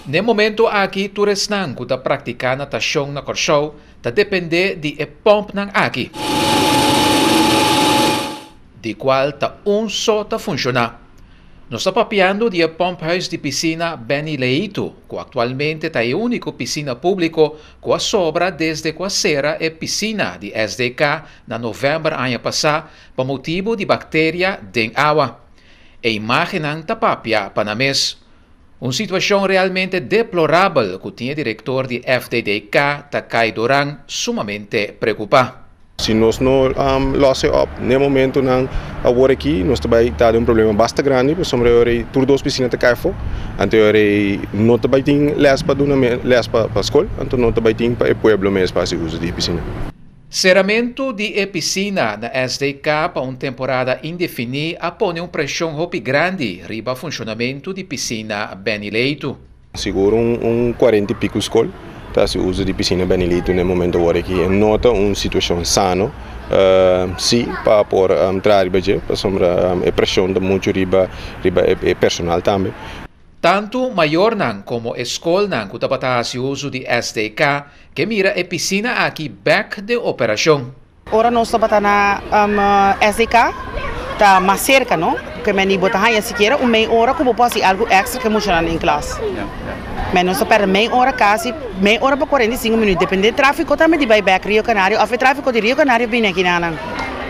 Na e momento aki tur esnan ku ta praktiká natashon na Kòrsou ta dependé di e pòmpnan aki, di kual ta un so ta funshoná. Nos ta papiando di e pòmphuis di pisina Benny Leito, ku aktualmente ta e úniko pisina públiko ku a sobra desde ku a sera e pisina di SDK na novèmber aña pasá pa motibu di bakteria den awa. E imágennan ta papia pa nan mes. Un situashon realmente deplorabel ku tin e direktor di FDDK Takai Doran sumamente preokupá. Si nos no los e op n'e momentonan awor aki, nos ta bai ta den un problema basta grandi pasobra e ora ei tur dos pisina ta kai afó. Anto e ora ei no ta bai tin les pa duna les pa skol, anto no ta bai tin pa e pueblo mes pa hasi uso di e pisina. Seramentu di e pisina na SDK pa un temporada indefiní a pone un preshon hopi grandi riba funshonamentu di pisina Benny Leito. Sigur un kuarenta i piku skol ta hasi uso di pisina Benny Leito na e momento awor aki. E no ta un situashon sano si pa por traha riba dje pasobra e preshon ta muchu riba e personal tambe. Tantu mayornan komo e skolnan ku tabata hasi uso di SDK ke mira e pisina aki bèk den operashon. Ora nos tabata na SDK ta mas serka no, ke meni bo ta haña sikiera un mei ora ku bo por hasi algu èkstra ke muchanan den klas. Men nos ta pèrdè mei ora kasi, mei ora pa 45 minüt, dependé tráfiko tambe di bai bèk Rio Canario òf e tráfiko di Rio Canario bini akinanan.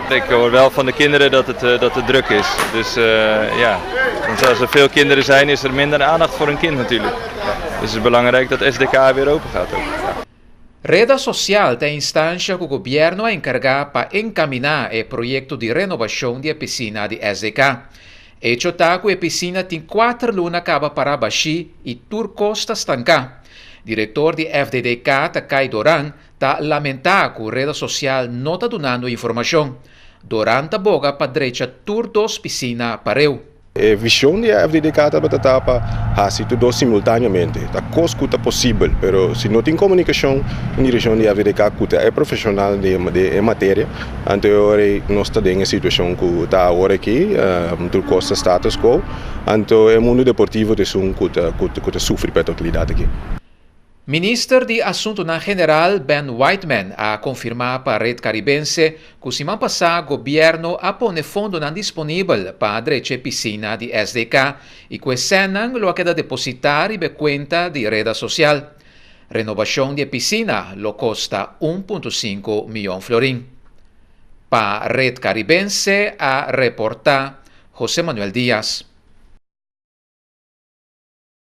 Ik hoor wel van de kinderen dat het, dat het druk is. Dus ja, want als er veel kinderen zijn is er minder aandacht voor een kind natuurlijk. Dus het is belangrijk dat SDK weer open gaat ook. Reda Sosial ta e instansha ku gobièrnu a enkargá pa enkaminá e proyekto di renobashon di e pisina di SDK. Echo ta ku e pisina tin kuater luna kaba pará bashí i tur kos ta stanká. Direktor di FDDK Takai Doran Ta lamentá ku reda sosial no ta dunando informashon. Doran ta boga pa drecha tur dos pisina pareu. E vision di e FDDK tabata ta pa hasi tur dos simultaneamente. Ta kos ku ta posibel, pero si no tin komunikashon den direkshon di FDDK ku ta e profeshonal di e materia, anto e ora ei nos ta den e situashon ku ta awor aki, tur kos ta status quo, anto e mundu deportivo ta esun ku ta sufri pa e totalidat aki. Minister di Asuntunan General Ben Whiteman a konfirmá pa Red Karibense ku siman pasá gobièrnu a pone fondonan disponibel pa drecha e pisina di SDK i ku e sènnan lo a keda depositá riba e kuenta di reda sosial. Renobashon di e pisina lo kosta 1.5 mion florin. Pa Red Karibense a reportá José Manuel Diaz.